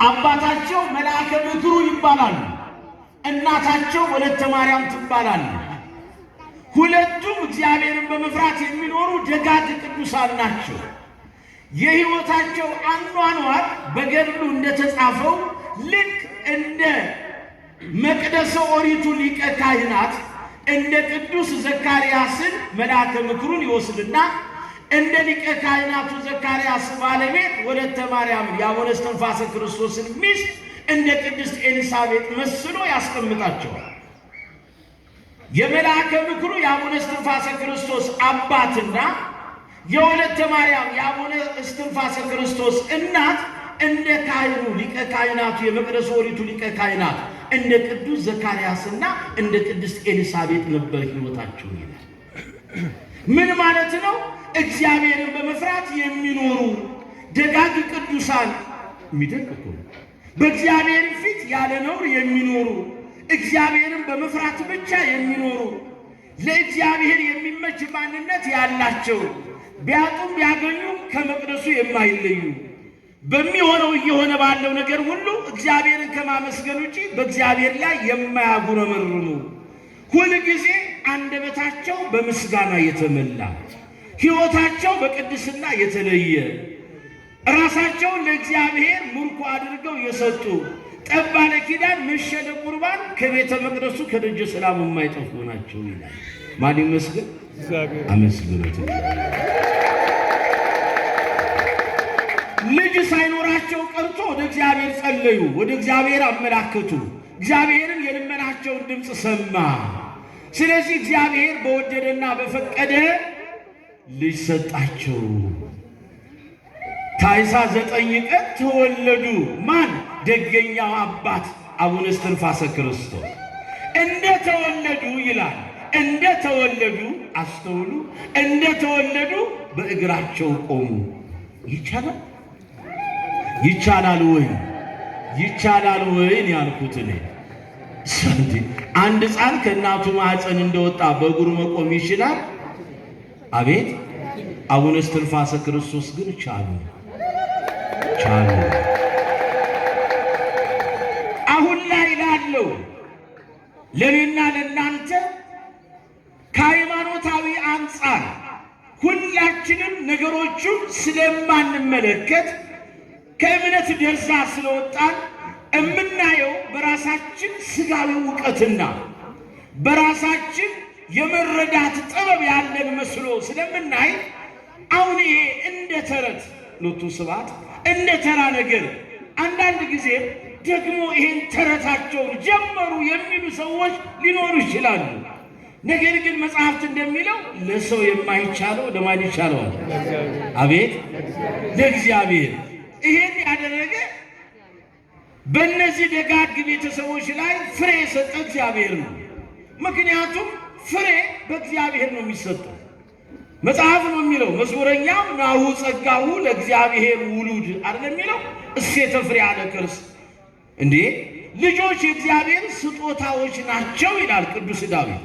አባታቸው መልአከ ምክሩ ይባላሉ። እናታቸው ወለተ ማርያም ትባላሉ። ሁለቱም እግዚአብሔርን በመፍራት የሚኖሩ ደጋግ ቅዱሳን ናቸው። የሕይወታቸው አኗኗር በገድሉ እንደተጻፈው ልክ እንደ መቅደሰ ኦሪቱ ሊቀ ካህናት እንደ ቅዱስ ዘካርያስን መልአከ ምክሩን ይወስድና እንደ ሊቀ ካህናቱ ዘካርያስ ባለቤት ወለተ ማርያምን የአቡነ እስትንፋሰ ክርስቶስን ሚስት እንደ ቅድስት ኤልሳቤጥ መስሎ ያስቀምጣቸዋል። የመልአከ ምክሩ የአቡነ እስትንፋሰ ክርስቶስ አባትና የወለተ ማርያም የአቡነ እስትንፋሰ ክርስቶስ እናት እንደ ካህኑ ሊቀ ካህናቱ የመቅደስ ኦሪቱ ሊቀ ካህናት እንደ ቅዱስ ዘካርያስና እንደ ቅድስት ኤልሳቤጥ ነበር ሕይወታቸው ይላል። ምን ማለት ነው? እግዚአብሔርን በመፍራት የሚኖሩ ደጋግ ቅዱሳን የሚደንቅ እኮ ነው። በእግዚአብሔር ፊት ያለ ነውር የሚኖሩ፣ እግዚአብሔርን በመፍራት ብቻ የሚኖሩ፣ ለእግዚአብሔር የሚመች ማንነት ያላቸው፣ ቢያጡም ቢያገኙም ከመቅደሱ የማይለዩ፣ በሚሆነው እየሆነ ባለው ነገር ሁሉ እግዚአብሔርን ከማመስገን ውጪ በእግዚአብሔር ላይ የማያጉረመርሙ፣ ሁልጊዜ አንደበታቸው በምስጋና የተመላ፣ ሕይወታቸው በቅድስና የተለየ፣ ራሳቸውን ለእግዚአብሔር ምርኮ አድርገው የሰጡ፣ ጠባለ ኪዳን መሸለ ቁርባን ከቤተ መቅደሱ ከደጀ ሰላሙ የማይጠፉ ናቸው ይላል። ማን ይመስገን? አመስግኑት። ልጅ ሳይኖራቸው ቀርቶ ወደ እግዚአብሔር ጸለዩ፣ ወደ እግዚአብሔር አመላከቱ። እግዚአብሔርም የልመናቸውን ድምፅ ሰማ። ስለዚህ እግዚአብሔር በወደደና በፈቀደ ልጅ ሰጣቸው። ታኅሳስ 9 ቀን ተወለዱ። ማን? ደገኛው አባት አቡነ እስትንፋሰ ክርስቶስ። እንደተወለዱ ይላል፣ እንደተወለዱ አስተውሉ፣ እንደተወለዱ በእግራቸው ቆሙ። ይቻላል? ይቻላል ወይ? ይቻላል ወይ ያልኩት እኔ። አንድ ሕፃን ከእናቱ ማኅፀን እንደወጣ በእግሩ መቆም ይችላል? አቤት! አቡነ እስትንፋሰ ክርስቶስ ግን ቻሉ፣ ቻሉ። አሁን ላይ ላለው ለኔና ለናንተ ከሃይማኖታዊ አንጻር ሁላችንም ነገሮቹን ስለማንመለከት፣ ከእምነት ደርዛ ስለወጣን፣ የምናየው በራሳችን ስጋዊ እውቀትና በራሳችን የመረዳት ጥበብ ያለን መስሎ ስለምናይ፣ አሁን ይሄ እንደ ተረት ሎቱ ስብሐት እንደ ተራ ነገር፣ አንዳንድ ጊዜ ደግሞ ይሄን ተረታቸውን ጀመሩ የሚሉ ሰዎች ሊኖሩ ይችላሉ። ነገር ግን መጽሐፍት እንደሚለው ለሰው የማይቻለው ለማን ይቻለዋል? አቤት፣ ለእግዚአብሔር። ይሄን ያደረገ፣ በእነዚህ ደጋግ ቤተሰቦች ላይ ፍሬ የሰጠ እግዚአብሔር ነው። ምክንያቱም ፍሬ በእግዚአብሔር ነው የሚሰጠው። መጽሐፍ ነው የሚለው፣ መዝሙረኛም ናሁ ጸጋሁ ለእግዚአብሔር ውሉድ አይደል የሚለው? እሴተ ፍሬ አለ ክርስ እንዴ፣ ልጆች የእግዚአብሔር ስጦታዎች ናቸው ይላል ቅዱስ ዳዊት።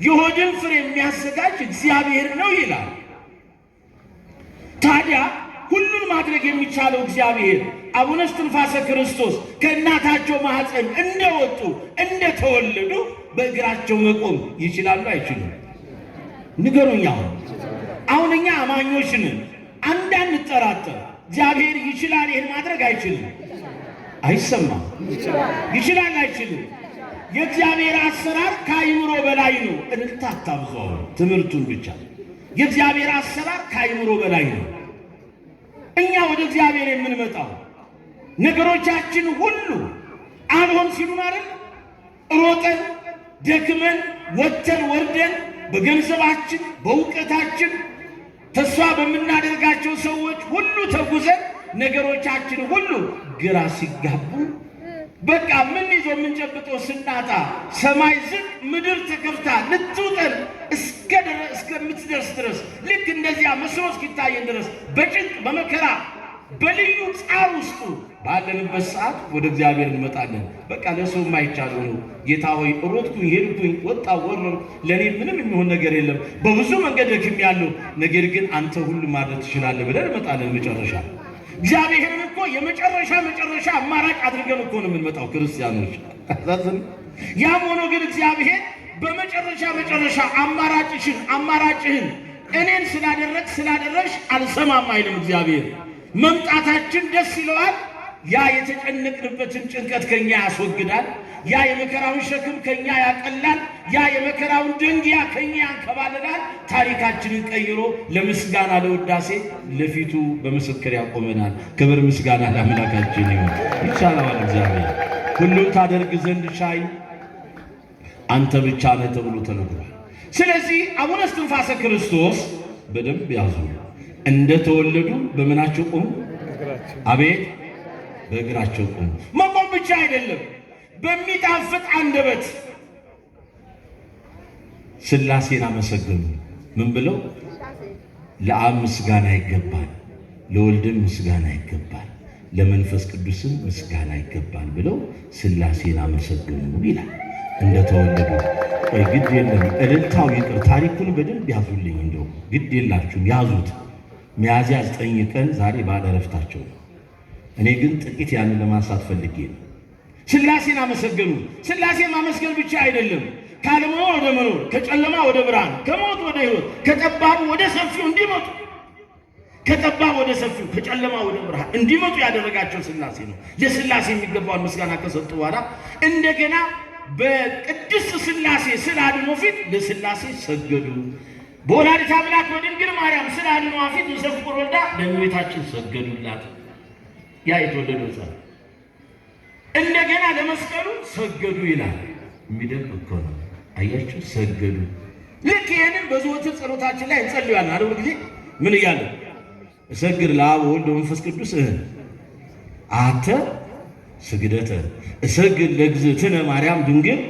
የሆድን ፍሬ የሚያዘጋጅ እግዚአብሔር ነው ይላል። ታዲያ ሁሉን ማድረግ የሚቻለው እግዚአብሔር አቡነ እስትንፋሰ ክርስቶስ ከእናታቸው ማኅፀን እንደወጡ፣ እንደተወለዱ በእግራቸው መቆም ይችላሉ አይችሉም? ንገሩኝ። አሁን እኛ አማኞች ነን፣ አንዳንጠራጠር። እግዚአብሔር ይችላል ይህን ማድረግ አይችልም? አይሰማም። ይችላል አይችልም? የእግዚአብሔር አሰራር ከአይምሮ በላይ ነው። እልልታ አታብዙ፣ ትምህርቱን ብቻ። የእግዚአብሔር አሰራር ከአይምሮ በላይ ነው። እኛ ወደ እግዚአብሔር የምንመጣው ነገሮቻችን ሁሉ አልሆን ሲሉን አይደል? ሮጠን ደክመን ወጥተን ወርደን በገንዘባችን፣ በእውቀታችን፣ ተስፋ በምናደርጋቸው ሰዎች ሁሉ ተጉዘን ነገሮቻችን ሁሉ ግራ ሲጋቡ፣ በቃ ምን ይዞ የምንጨብጠው ስናጣ፣ ሰማይ ዝቅ ምድር ተከፍታ ልትውጠን እስከምትደርስ ድረስ፣ ልክ እንደዚያ መስሎ እስኪታየን ድረስ፣ በጭንቅ በመከራ በልዩ ጻር ውስጡ ባለንበት ሰዓት ወደ እግዚአብሔር እንመጣለን። በቃ ለሰው የማይቻለው ነው። ጌታ ሆይ፣ ሮጥኩኝ፣ ሄድኩኝ፣ ወጣ ወረድኩ፣ ለእኔ ምንም የሚሆን ነገር የለም። በብዙ መንገድ ደክሜያለሁ፣ ነገር ግን አንተ ሁሉ ማድረግ ትችላለህ ብለን እንመጣለን። መጨረሻ እግዚአብሔርን እኮ የመጨረሻ መጨረሻ አማራጭ አድርገን እኮ ነው የምንመጣው ክርስቲያኖች። ያም ሆኖ ግን እግዚአብሔር በመጨረሻ መጨረሻ አማራጭሽን አማራጭህን እኔን ስላደረግ ስላደረግሽ አልሰማም አይልም እግዚአብሔር። መምጣታችን ደስ ይለዋል። ያ የተጨነቅንበትን ጭንቀት ከኛ ያስወግዳል። ያ የመከራውን ሸክም ከኛ ያቀላል። ያ የመከራውን ድንጊያ ከኛ ያንከባልላል። ታሪካችንን ቀይሮ ለምስጋና ለውዳሴ ለፊቱ በምስክር ያቆመናል። ክብር ምስጋና ለአምላካችን ይሁን። ይቻለዋል እግዚአብሔር። ሁሉን ታደርግ ዘንድ ቻይ አንተ ብቻ ነህ ተብሎ ተነግሯል። ስለዚህ አቡነ እስትንፋሰ ክርስቶስ በደንብ ያዙ። እንደተወለዱ በምናቸው ቆሙ? አቤት በእግራቸው ቆሙ። መቆም ብቻ አይደለም፣ በሚጣፍጥ አንደበት ሥላሴን አመሰገኑ። ምን ብለው? ለአብ ምስጋና ይገባል፣ ለወልድም ምስጋና ይገባል፣ ለመንፈስ ቅዱስም ምስጋና ይገባል ብለው ሥላሴን አመሰገኑ ይላል። እንደተወለዱ ቆይ፣ ግድ የለም እልልታው ይቅር፣ ታሪኩን በደንብ ያዙልኝ። እንደው ግድ የላችሁም ያዙት። ሚያዝያ 9 ቀን ዛሬ በዓለ ዕረፍታቸው ነው። እኔ ግን ጥቂት ያንን ለማንሳት ፈልጌ ነው። ሥላሴን አመሰገኑ። ሥላሴ ማመስገን ብቻ አይደለም፣ ካለመኖር ወደ መኖር፣ ከጨለማ ወደ ብርሃን፣ ከሞት ወደ ሕይወት፣ ከጠባቡ ወደ ሰፊው እንዲመጡ፣ ከጠባብ ወደ ሰፊው፣ ከጨለማ ወደ ብርሃን እንዲመጡ ያደረጋቸው ሥላሴ ነው። ለሥላሴ የሚገባውን ምስጋና ከሰጡ በኋላ እንደገና በቅድስት ሥላሴ ስዕለ አድኅኖ ፊት ለሥላሴ ሰገዱ። በወላዲተ አምላክ በድንግል ማርያም ስዕለ አድኅኖ ፊት ምስለ ወልዳ ለእመቤታችን ሰገዱላት። ያ የተወለደው ሕፃን እንደገና ለመስቀሉ ሰገዱ ይላል። የሚደንቅ እኮ ነው። አያችሁ፣ ሰገዱ። ልክ ይህንን በዘወትር ጸሎታችን ላይ እንጸልያለን። አይደል? ጊዜ ምን እያለ እሰግድ ለአብ ወወልድ ወመንፈስ ቅዱስ አተ ስግደተ እሰግድ ለእግዝእትነ ማርያም ድንግል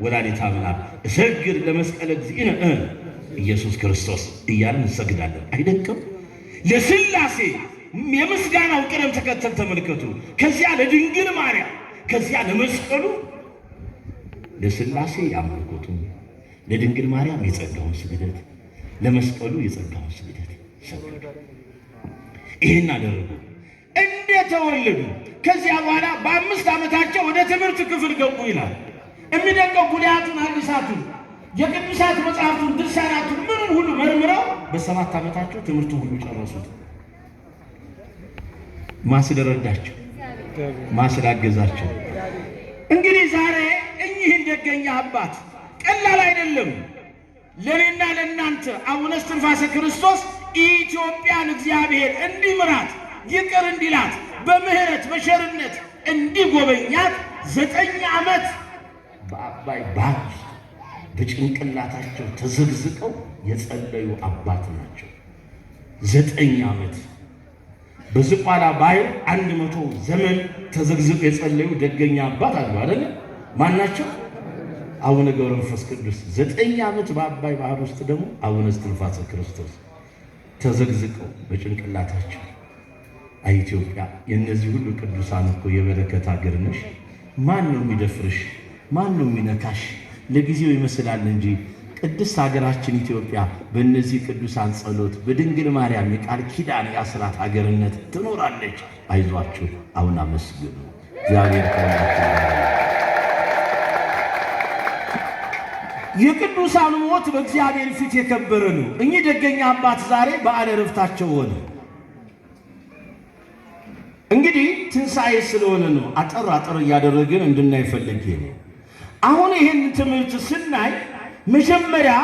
ወላዲተ አምላክ እሰግድ ለመስቀለ እግዚእነ ኢየሱስ ክርስቶስ እያልን እንሰግዳለን። አይደንቅም? ለሥላሴ የምስጋናው ቅደም ተከተል ተመልከቱ። ከዚያ ለድንግል ማርያም፣ ከዚያ ለመስቀሉ። ለሥላሴ የአምልኮቱን፣ ለድንግል ማርያም የጸጋውን ስግደት፣ ለመስቀሉ የጸጋውን ስግደት ሰገዱ። ይህን አደረጉ እንደተወለዱ። ከዚያ በኋላ በ5 ዓመታቸው ወደ ትምህርት ክፍል ገቡ ይላል። የሚደንቀው ጉዳያቱን፣ ሐዲሳቱን፣ የቅዱሳት መጽሐፍቱን፣ ድርሳናቱን ምኑን ሁሉ መርምረው በ7 ዓመታቸው ትምህርቱን ሁሉ ጨረሱት። ማን ስለረዳቸው? ማን ስላገዛቸው? እንግዲህ ዛሬ እኚህን ደገኛ አባት ቀላል አይደለም። ለኔና ለእናንተ አቡነ እስትንፋሰ ክርስቶስ ኢትዮጵያን እግዚአብሔር እንዲምራት፣ ይቅር እንዲላት፣ በምህረት በቸርነት እንዲጎበኛት 9 ዓመት በአባይ ባህር ውስጥ በጭንቅላታቸው ተዘግዝቀው የጸለዩ አባት ናቸው። 9 ዓመት በዝቋላ ባህር 100 ዘመን ተዘግዝቀው የጸለዩ ደገኛ አባት አሉ አይደለ? ማን ናቸው? አቡነ ገብረ መንፈስ ቅዱስ። 9 ዓመት በአባይ ባህር ውስጥ ደግሞ አቡነ እስትንፋሰ ክርስቶስ ተዘግዝቀው በጭንቅላታቸው። አይ ኢትዮጵያ፣ የእነዚህ ሁሉ ቅዱሳን እኮ የበረከት ሀገር ነሽ። ማን ነው የሚደፍርሽ? ማን ነው የሚነካሽ? ለጊዜው ይመስላል እንጂ ቅድስት ሀገራችን ኢትዮጵያ በእነዚህ ቅዱሳን ጸሎት፣ በድንግል ማርያም የቃል ኪዳን የአስራት ሀገርነት ትኖራለች። አይዟችሁ፣ አሁን አመስግኑ። እግዚአብሔር ከሁላችሁ ጋር። የቅዱሳኑ ሞት በእግዚአብሔር ፊት የከበረ ነው። እኚህ ደገኛ አባት ዛሬ በዓለ ዕረፍታቸው ሆነ። እንግዲህ ትንሣኤ ስለሆነ ነው አጠር አጠር እያደረግን እንድናይ ፈልጌ ነው። አሁን ይህን ትምህርት ስናይ መጀመሪያ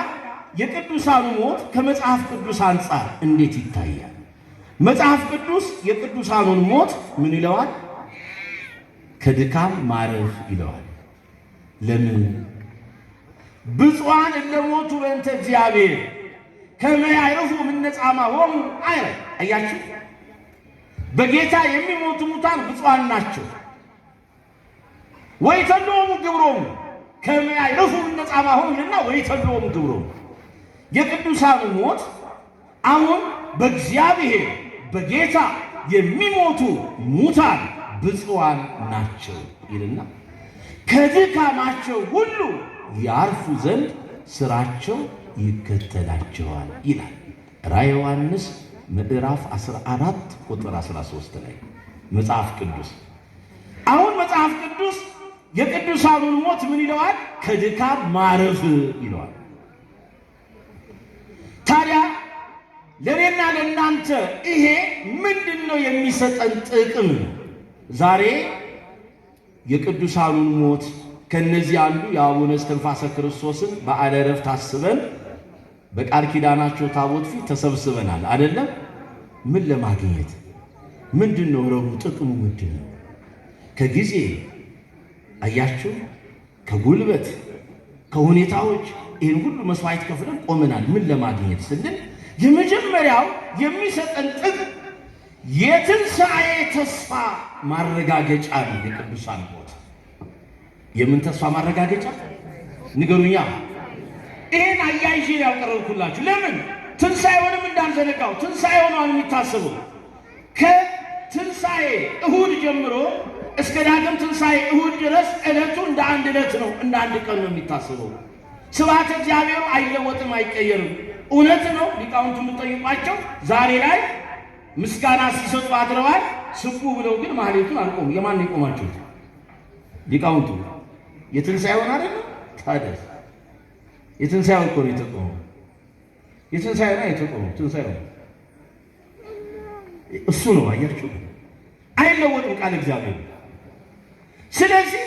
የቅዱሳኑ ሞት ከመጽሐፍ ቅዱስ አንጻር እንዴት ይታያል? መጽሐፍ ቅዱስ የቅዱሳኑን ሞት ምን ይለዋል? ከድካም ማረፍ ይለዋል። ለምን? ብፁዓን እለ ሞቱ በእንተ እግዚአብሔር ከመ ያዕርፉ እምነ ጻማሆሙ አይረ። አያችሁ፣ በጌታ የሚሞቱ ሙታን ብፁዓን ናቸው። ወይተሎሙ ግብሮሙ ከመ ያዕርፉ እምነ ጻማሆሙ ይልና ወይተሎሙ ግብሮሙ። የቅዱሳኑ ሞት አሁን በእግዚአብሔር በጌታ የሚሞቱ ሙታን ብፁዓን ናቸው ይልና ከድካማቸው ሁሉ ያርፉ ዘንድ ስራቸው ይከተላቸዋል ይላል። ራዕየ ዮሐንስ ምዕራፍ 14 ቁጥር 13 ላይ መጽሐፍ ቅዱስ። አሁን መጽሐፍ ቅዱስ የቅዱሳኑን ሞት ምን ይለዋል? ከድካም ማረፍ ይለዋል። ታዲያ ለእኔና ለእናንተ ይሄ ምንድን ነው የሚሰጠን ጥቅም? ዛሬ የቅዱሳኑን ሞት ከነዚህ አንዱ የአቡነ እስትንፋሰ ክርስቶስን በዓለ ዕረፍት አስበን በቃል ኪዳናቸው ታቦት ፊት ተሰብስበናል። አይደለም? ምን ለማግኘት ምንድን ነው ረቡ? ጥቅሙ ምንድን ነው? ከጊዜ አያችሁ፣ ከጉልበት ከሁኔታዎች ይህን ሁሉ መስዋዕት ከፍለን ቆመናል። ምን ለማግኘት ስንል የመጀመሪያው የሚሰጠን ጥቅም የትንሣኤ ተስፋ ማረጋገጫ ነው። የቅዱሳን ሞት የምን ተስፋ ማረጋገጫ ንገሩኛ። ይሄን አያይዤ ያቀረብኩላችሁ ለምን ትንሣኤውንም እንዳንዘነጋው። ትንሣኤው ነው የሚታሰበው። ከትንሣኤ እሁድ ጀምሮ እስከ ዳግም ትንሣኤ እሁድ ድረስ ዕለቱ እንደ አንድ ዕለት ነው፣ እንደ አንድ ቀን ነው የሚታሰበው። ስብሐተ እግዚአብሔሩ አይለወጥም፣ አይቀየርም። እውነት ነው። ሊቃውንቱ የምጠይቋቸው ዛሬ ላይ ምስጋና ሲሰጡ አድረዋል። ስቡ ብለው ግን ማህሌቱን አልቆሙ። የማን ነው የቆማችሁት? ሊቃውንቱ የትንሣኤውን አይደለም? ታዲያ የትንሣኤው እኮ ነው የተቆመው። የትንሣኤው ነው የተቆመው። ትንሣኤው እሱ ነው። አያችሁ፣ አይለወጥም ቃል እግዚአብሔር። ስለዚህ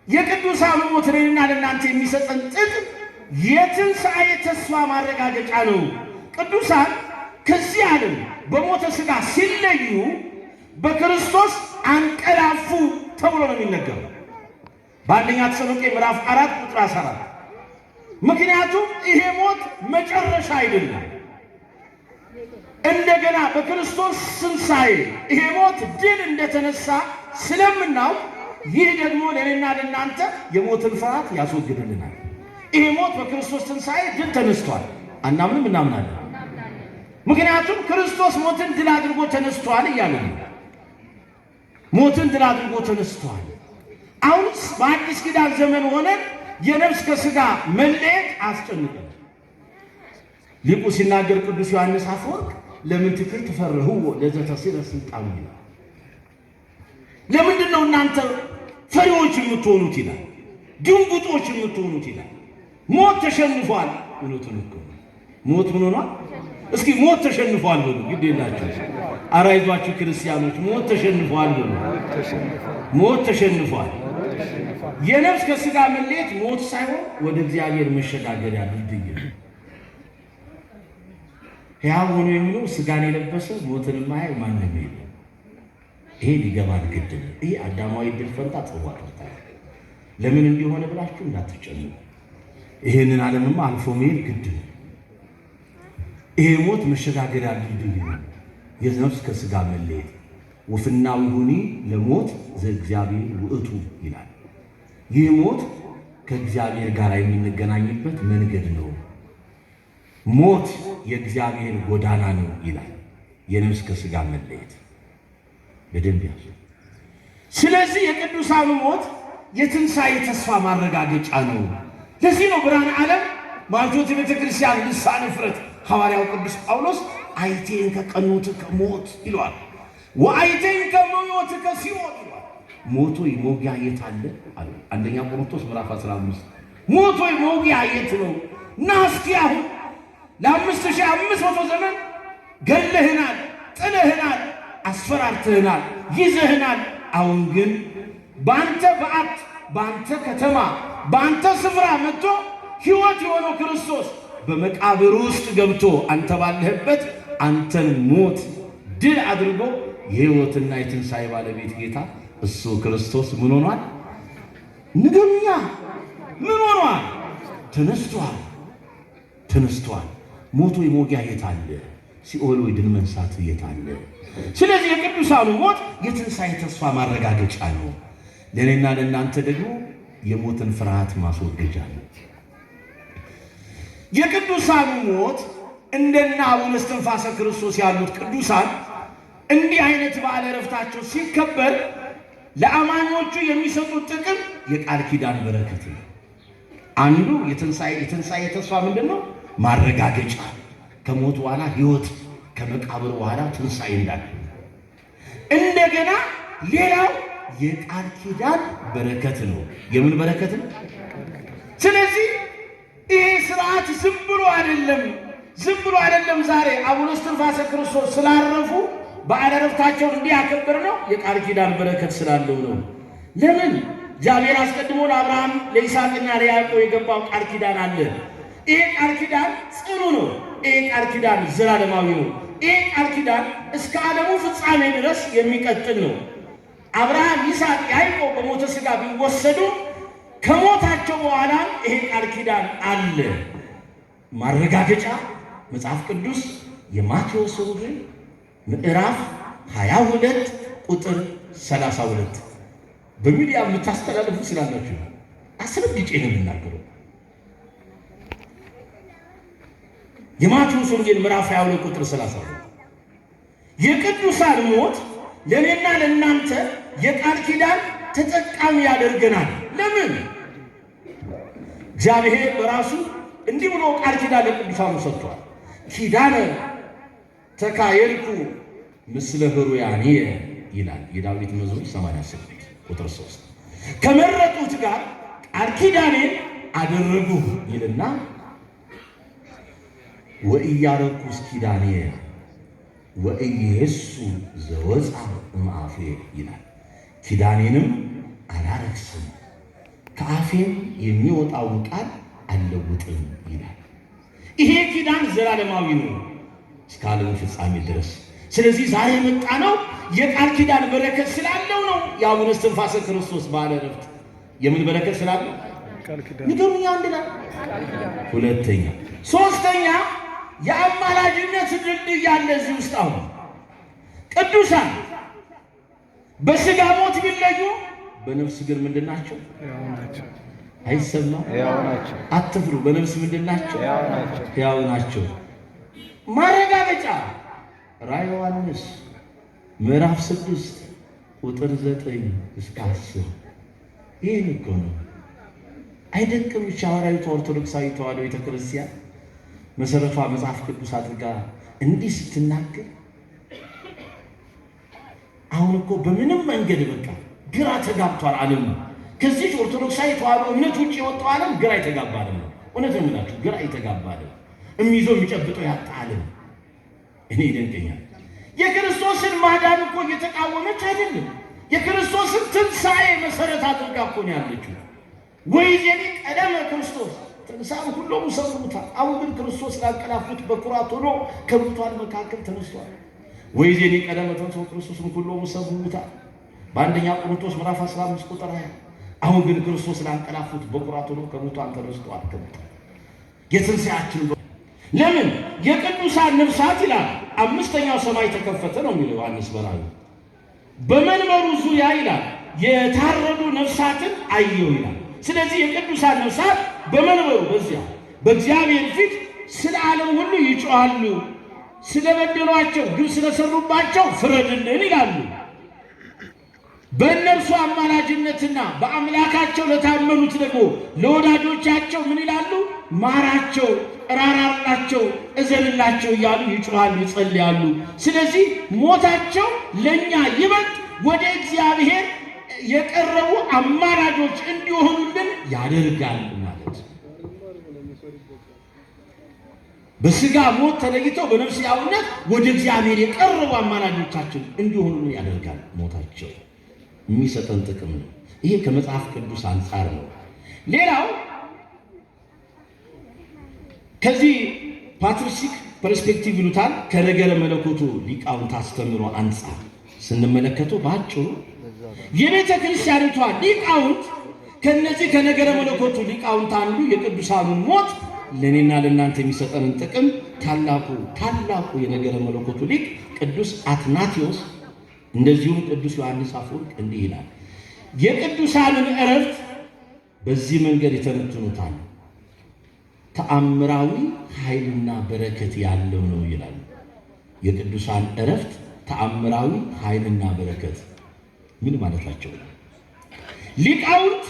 የቅዱሳኑ ሞት ለእኔና ለእናንተ የሚሰጠን ጥቅም የትንሣኤ ተስፋ ማረጋገጫ ነው። ቅዱሳን ከዚህ ዓለም በሞተ ሥጋ ሲለዩ በክርስቶስ አንቀላፉ ተብሎ ነው የሚነገረው በአንደኛ ተሰሎንቄ ምዕራፍ 4 ቁጥር 14። ምክንያቱም ይሄ ሞት መጨረሻ አይደለም። እንደገና በክርስቶስ ትንሣኤ ይሄ ሞት ድል እንደተነሳ ስለምናውቅ ይህ ደግሞ ለእኔና ለእናንተ የሞትን ፍርሃት ያስወግድልናል። ይሄ ሞት በክርስቶስ ትንሣኤ ድል ተነስቷል። አናምንም? እናምናለን። ምክንያቱም ክርስቶስ ሞትን ድል አድርጎ ተነስቷል እያለ ነው። ሞትን ድል አድርጎ ተነስቷል። አሁንስ በአዲስ ኪዳን ዘመን ሆነን የነፍስ ከሥጋ መለየት አስጨንቀን። ሊቁ ሲናገር ቅዱስ ዮሐንስ አፈወርቅ ለምን ትክል ትፈርህዎ ለዘተሲረ ስልጣኑ ይላል። ለምንድን ነው እናንተ ፈሪዎች የምትሆኑት ይላል። ድንጉጦች የምትሆኑት ይላል። ሞት ተሸንፏል። እውነቱን እኮ ሞት ምን ሆኗል? እስኪ ሞት ተሸንፏል በሉ። ግድ የላችሁ ኧረ አይዟችሁ ክርስቲያኖች፣ ሞት ተሸንፏል በሉ። ሞት ተሸንፏል። የነፍስ ከሥጋ መለየት ሞት ሳይሆን ወደ እግዚአብሔር መሸጋገሪያ ድልድይ ነው። ሕያው ሆኖ የሚኖር ሥጋን የለበሰ ሞትን የማያይ ማንም የለም። ይሄ ሊገባን ግድ ነው። ይሄ አዳማዊ ዕድል ፈንታ ጽዋ ቀርታል። ለምን እንዲሆነ ብላችሁ እንዳትጨንቁ። ይሄንን ዓለምማ አልፎ መሄድ ግድ ነው። ይሄ ሞት መሸጋገሪያ ድልድይ ነው። የነፍስ ከሥጋ መለየት ወፍናዊሁኒ ለሞት ዘእግዚአብሔር ውእቱ ይላል። ይህ ሞት ከእግዚአብሔር ጋር የምንገናኝበት መንገድ ነው። ሞት የእግዚአብሔር ጎዳና ነው ይላል። የነፍስ ከሥጋ መለየት በደንብ ያዙ። ስለዚህ የቅዱሳኑ ሞት የትንሣኤ ተስፋ ማረጋገጫ ነው። ለዚህ ነው ብርሃነ ዓለም ማኅቶተ ቤተ ክርስቲያን ልሳነ ዕፍረት ሐዋርያው ቅዱስ ጳውሎስ አይቴን ከቀኖትከ ሞት ይለዋል፣ ወአይቴን ከሞትከ ሲኦል ይለዋል። ሞቶ መውጊያ የት አለ አለ። አንደኛ ቆሮንቶስ ምዕራፍ 15 ሞቶ መውጊያ የት ነው? ና እስኪ አሁን ለ5500 ዘመን ገለህናል፣ ጥለህናል፣ አስፈራርተህናል፣ ይዘህናል። አሁን ግን በአንተ በዓት በአንተ ከተማ በአንተ ስፍራ መጥቶ ሕይወት የሆነው ክርስቶስ በመቃብር ውስጥ ገብቶ አንተ ባለህበት አንተን ሞት ድል አድርጎ የሕይወትና የትንሣኤ ባለቤት ጌታ እሱ ክርስቶስ ምን ሆኗል? ንገሩኛ፣ ምን ሆኗል? ተነስቷል፣ ተነስቷል። ሞቶ የሞጊያ የት አለ? ሲኦል ወይ ድል መንሳት የት አለ? ስለዚህ የቅዱሳኑ ሞት የትንሣኤ ተስፋ ማረጋገጫ ነው። ለእኔና ለእናንተ ደግሞ የሞትን ፍርሃት ማስወገጃ ነው። የቅዱሳኑ ሞት እንደና አቡነ እስትንፋሰ ክርስቶስ ያሉት ቅዱሳን እንዲህ አይነት በዓለ ዕረፍታቸው ሲከበር ለአማኞቹ የሚሰጡት ጥቅም የቃል ኪዳን በረከት ነው። አንዱ የትንሣኤ ተስፋ ምንድን ነው? ማረጋገጫ ከሞት በኋላ ሕይወት፣ ከመቃብር በኋላ ትንሣኤ እንዳለ እንደገና ሌላው የቃል ኪዳን በረከት ነው። የምን በረከት ነው? ስለዚህ ይሄ ስርዓት ዝም ብሎ አይደለም፣ ዝም ብሎ አይደለም። ዛሬ አቡነ እስትንፋሰ ክርስቶስ ስላረፉ በዓለ ዕረፍታቸውን እንዲህ ያከበር ነው የቃል ኪዳን በረከት ስላለው ነው። ለምን እግዚአብሔር አስቀድሞ ለአብርሃም ለይስሐቅና ለያዕቆብ የገባው ቃል ኪዳን አለ። ይሄ ቃል ኪዳን ጽኑ ነው። ይሄ ቃል ኪዳን ዘላለማዊ ነው። ይሄ ቃል ኪዳን እስከ ዓለሙ ፍጻሜ ድረስ የሚቀጥል ነው። አብርሃም፣ ይስሐቅ፣ ያዕቆብ በሞተ ሥጋ ቢወሰዱ ከሞታቸው በኋላ ይሄ ቃል ኪዳን አለ። ማረጋገጫ መጽሐፍ ቅዱስ የማቴዎስ ወንጌል ምዕራፍ 22 ቁጥር 32። በሚዲያ የምታስተላልፉ ስላላችሁ አስረግጬ ነው የምናገረው። የማቴዎስ ወንጌል ምዕራፍ 22 ቁጥር 32 የቅዱሳን ሞት ለእኔና ለእናንተ የቃል ኪዳን ተጠቃሚ ያደርገናል። ለምን? እግዚአብሔር በራሱ እንዲህ ብሎ ቃል ኪዳን ለቅዱሳኑ ሰጥቷል። ኪዳነ ተካየልኩ ምስለ ኅሩያንየ ይላል የዳዊት መዝሙር 88 ቁጥር 3። ከመረጡት ጋር ቃል ኪዳኔን አደረጉ ይልና ወኢያረኩስ ኪዳኔ ወኢየሱ ዘወፃ እምአፌ ይላል። ኪዳኔንም አላረክስም ከአፌም የሚወጣውን ቃል አልለውጥም ይላል። ይሄ ኪዳን ዘላለማዊ ነው እስከ ዓለሙ ፍጻሜ ድረስ። ስለዚህ ዛሬ የመጣ ነው የቃል ኪዳን በረከት ስላለው ነው። የአቡነ እስትንፋሰ ክርስቶስ በዓለ ዕረፍት የምን በረከት ስላለው ንገሩኝ። አንድ ላይ ሁለተኛ፣ ሶስተኛ የአማላጅነት ድልድይ ያለ እዚህ ውስጥ አሁን ቅዱሳን በስጋ ሞት ቢለዩ በነፍስ ግን ምንድን ናቸው? አይሰማም። አትፍሩ። በነፍስ ምንድን ናቸው? ሕያው ናቸው። ማረጋገጫ ራዕየ ዮሐንስ ምዕራፍ 6 ቁጥር 9 እስከ 10። ይህን እኮ ነው። አይደንቅም? ሐዋርያዊቷ ኦርቶዶክሳዊ ተዋሕዶ ቤተክርስቲያን መሰረቷ መጽሐፍ ቅዱስ አድርጋ እንዲህ ስትናገር፣ አሁን እኮ በምንም መንገድ በቃ ግራ ተጋብቷል ዓለሙ። ከዚህ ኦርቶዶክሳዊ ተዋሕዶ እምነት ውጭ የወጣው ዓለም ግራ የተጋባ ዓለም ነው። እውነት ነው የምላችሁ፣ ግራ የተጋባ ዓለም፣ የሚይዘው የሚጨብጠው ያጣ ዓለም። እኔ ይደንቀኛል። የክርስቶስን ማዳን እኮ እየተቃወመች አይደለም። የክርስቶስን ትንሣኤ መሰረት አድርጋ እኮ ነው ያለችው። ወይዜኒ ቀደመ ክርስቶስ ተንሥአ እምኵሎሙ ሰብእ ሙታን፣ አሁን ግን ክርስቶስ ላንቀላፉት በኩራት ሆኖ ከሙታን መካከል ተነስቷል። ወይዜኒ ቀደመ ተንሥኦ ክርስቶስ እምኵሎሙ ሰብእ ሙታን በአንደኛ ቆሮንቶስ ምዕራፍ 15 ቁጥር 20። አሁን ግን ክርስቶስ ላንቀላፉት በኩራት ሆኖ ከሙታን ተነስቷል። ከሙታን የትንሣኤያችን ለምን የቅዱሳን ነፍሳት ይላል። አምስተኛው ሰማይ ተከፈተ ነው የሚለው ዮሐንስ በራእዩ። በመንበሩ ዙሪያ ይላል የታረዱ ነፍሳትን አየሁ ይላል። ስለዚህ የቅዱሳን ነፍሳት በመንበሩ በዚያ በእግዚአብሔር ፊት ስለ ዓለም ሁሉ ይጮኻሉ። ስለበደሏቸው፣ ግብ ስለሰሩባቸው ፍረድልን ይላሉ። በእነርሱ አማላጅነትና በአምላካቸው ለታመኑት ደግሞ ለወዳጆቻቸው ምን ይላሉ? ማራቸው፣ እራራላቸው፣ እዘንላቸው እያሉ ይጮኻሉ፣ ይጸልያሉ። ስለዚህ ሞታቸው ለእኛ ይበልጥ ወደ እግዚአብሔር የቀረቡ አማላጆች እንዲሆኑልን ያደርጋል ማለት ነው። በስጋ ሞት ተለይተው በነፍስ ሕያውነት ወደ እግዚአብሔር የቀረቡ አማላጆቻችን እንዲሆኑልን ያደርጋል። ሞታቸው የሚሰጠን ጥቅም ነው። ይሄ ከመጽሐፍ ቅዱስ አንጻር ነው። ሌላው ከዚህ patristic perspective ይሉታል፣ ከነገረ መለኮቱ ሊቃውንት አስተምህሮ አንጻር ስንመለከተው በአጭሩ የቤተ ክርስቲያኒቷ ሊቃውንት ከነዚህ ከነገረ መለኮቱ ሊቃውንት አንዱ የቅዱሳኑን ሞት ለእኔና ለእናንተ የሚሰጠንን ጥቅም ታላቁ ታላቁ የነገረ መለኮቱ ሊቅ ቅዱስ አትናቴዎስ እንደዚሁም ቅዱስ ዮሐንስ አፈወርቅ እንዲህ ይላል። የቅዱሳንን ዕረፍት በዚህ መንገድ ይተነትኑታል። ተአምራዊ ኃይልና በረከት ያለው ነው ይላሉ። የቅዱሳን ዕረፍት ተአምራዊ ኃይልና በረከት ምን ማለታቸው ነው? ሊቃውንት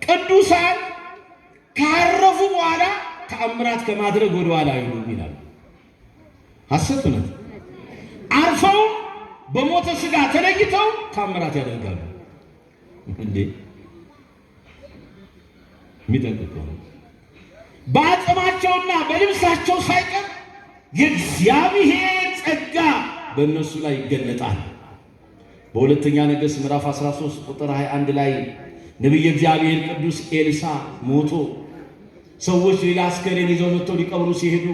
ቅዱሳን ካረፉ በኋላ ተአምራት ከማድረግ ወደ ኋላ አይሉም ይላሉ። ሐሰት እውነት? አርፈው በሞተ ሥጋ ተለይተው ታምራት ያደርጋሉ። እንዴ የሚጠንቅቅ ነው። በአጽማቸውና በልብሳቸው ሳይቀር የእግዚአብሔር ጸጋ በእነሱ ላይ ይገለጣል። በሁለተኛ ነገሥት ምዕራፍ 13 ቁጥር 21 ላይ ነቢየ እግዚአብሔር ቅዱስ ኤልሳ ሞቶ ሰዎች ሌላ አስከሬን ይዘው መጥተው ሊቀብሩ ሲሄዱ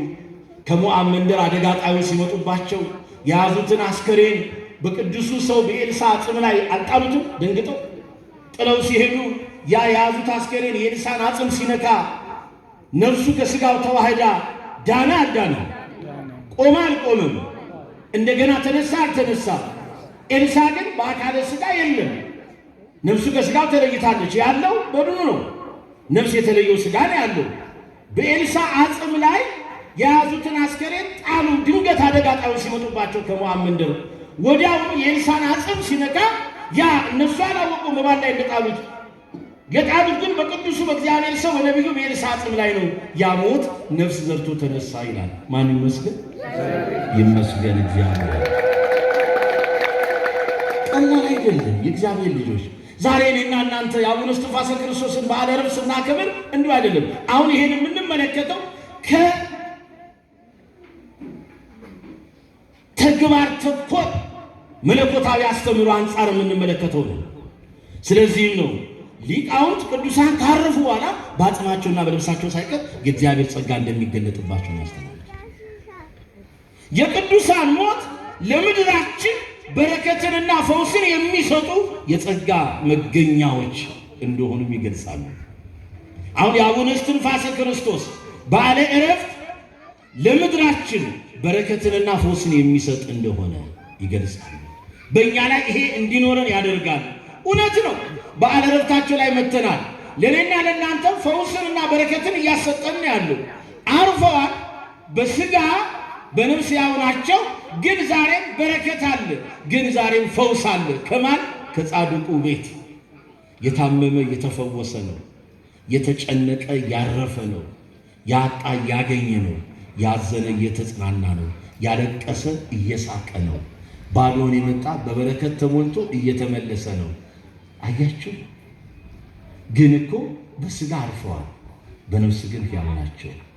ከሞዓብ መንደር አደጋ ጣዮች ሲመጡባቸው የያዙትን አስከሬን በቅዱሱ ሰው በኤልሳ አጽም ላይ አልጣሉትም? ደንግጠው ጥለው ሲሄዱ ያ የያዙት አስከሬን የኤልሳን አጽም ሲነካ ነፍሱ ከስጋው ተዋህዳ ዳና አልዳነ? ቆመ አልቆመም? እንደገና ተነሳ አልተነሳ? ኤልሳ ግን በአካለ ስጋ የለም። ነፍሱ ከስጋው ተለይታለች። ያለው በድኑ ነው። ነፍስ የተለየው ስጋ ነው ያለው። በኤልሳ አጽም ላይ የያዙትን አስከሬን ጣሉ። ድንገት አደጋ ጣዮች ሲመጡባቸው ከሞዓብ መንደር ወዲያውኑ የኤልሳን አጽም ሲነካ ያ እነሱ አላወቁም በማን ላይ እንደጣሉት። የጣሉት ግን በቅዱሱ በእግዚአብሔር ሰው በነቢዩ በኤልሳ አጽም ላይ ነው። ያ ሞት ነፍስ ዘርቶ ተነሳ ይላል። ማን ይመስገን? ይመስገን እግዚአብሔር። ቀላል አይደለም። የእግዚአብሔር ልጆች ዛሬ እኔና እናንተ የአቡነ እስትንፋሰ ክርስቶስን በዓለ ዕረፍት ስናከብር እንዲሁ አይደለም። አሁን ይሄን የምንመለከተው ከተግባር ተኮር መለኮታዊ አስተምህሮ አንጻር የምንመለከተው ነው። ስለዚህም ነው ሊቃውንት ቅዱሳን ካረፉ በኋላ በአጽማቸውና በልብሳቸው ሳይቀር የእግዚአብሔር ጸጋ እንደሚገለጥባቸው ያስተምራል። የቅዱሳን ሞት ለምድራችን በረከትንና ፈውስን የሚሰጡ የጸጋ መገኛዎች እንደሆኑም ይገልጻሉ። አሁን የአቡነ እስትንፋሰ ክርስቶስ በዓለ ዕረፍት ለምድራችን በረከትንና ፈውስን የሚሰጥ እንደሆነ ይገልጻሉ። በእኛ ላይ ይሄ እንዲኖረን ያደርጋል። እውነት ነው። በዓለ ዕረፍታቸው ላይ መተናል። ለእኔና ለእናንተ ፈውስንና በረከትን እያሰጠን ያለው አርፈዋል። በስጋ በነፍስ ያው ናቸው። ግን ዛሬም በረከት አለ። ግን ዛሬም ፈውስ አለ። ከማን? ከጻድቁ ቤት። የታመመ የተፈወሰ ነው። የተጨነቀ ያረፈ ነው። ያጣ ያገኘ ነው። ያዘነ እየተጽናና ነው። ያለቀሰ እየሳቀ ነው። ባዶን የመጣ በበረከት ተሞልቶ እየተመለሰ ነው። አያችሁ። ግን እኮ በስጋ አርፈዋል፣ በነፍስ ግን ሕያው ናቸው።